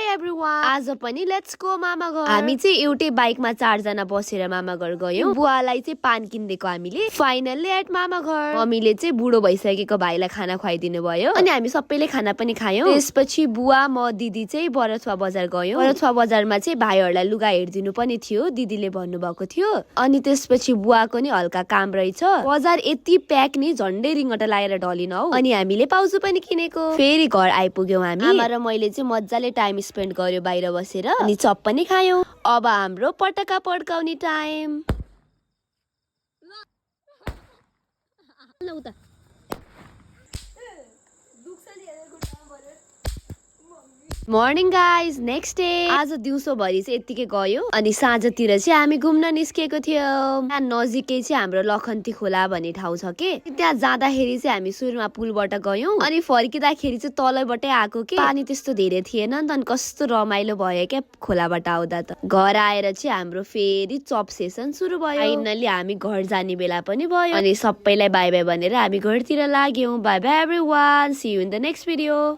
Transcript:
Everyone, आज पनि let's go मामा घर। हामी चाहिँ एउटै बाइकमा 4 जना बसेर मामा घर गयौं। बुवालाई चाहिँ पान किनिदिएको हामीले। फाइनल्ली एट मामा घर। मम्मीले चाहिँ बुढो भइसकेको भाइलाई खाना खुवाइदिनु भयो अनि हामी सबैले खाना पनि खायौं। त्यसपछि बुवा म दिदी चाहिँ बरथुवा बजार गयौं। बरथुवा बजारमा चाहिँ भाइहरुलाई लुगा हेर्दिनु पनि थियो, दिदीले भन्नुभएको थियो। अनि त्यसपछि बुवाको नि हल्का काम रहेछ। बजार यति प्याक नि झन्डै रिङटा लाएर ढलिन हौ। अनि हामीले पाउजु पनि किनेको। फेरि घर आइपुग्यौं हामी। आमा र मैले चाहिँ मज्जाले टाइम स्पेन्ड गर्यो बाहिर बसेर अनि चप पनि खायौं। अब हाम्रो पटका पड्काउने time. Morning guys, next day. आज दिउँसोभरि चाहिँ यतिकै गयो अनि साँझतिर चाहिँ हामी घुम्न निस्केको थियौं। त्यहाँ नजिकै चाहिँ हाम्रो लखन्ती खोला भन्ने ठाउँ छ के। त्यहाँ जाँदाखेरि चाहिँ हामी सुरुमा पुलबाट गयौं अनि फर्किँदाखेरि चाहिँ तलैबाटै आएको के। पानी त्यस्तो धेरै थिएन नि त, अनि कस्तो रमाइलो भयो क्या खोलाबाट आउँदा त। घर आएर चाहिँ हाम्रो फेरि चप सेसन सुरु भयो। फाइनली हामी घर जाने बेला पनि भयो अनि सबैलाई बाई बाई भनेर हामी घरतिर लाग्यौं। Bye bye everyone, see you in the next video.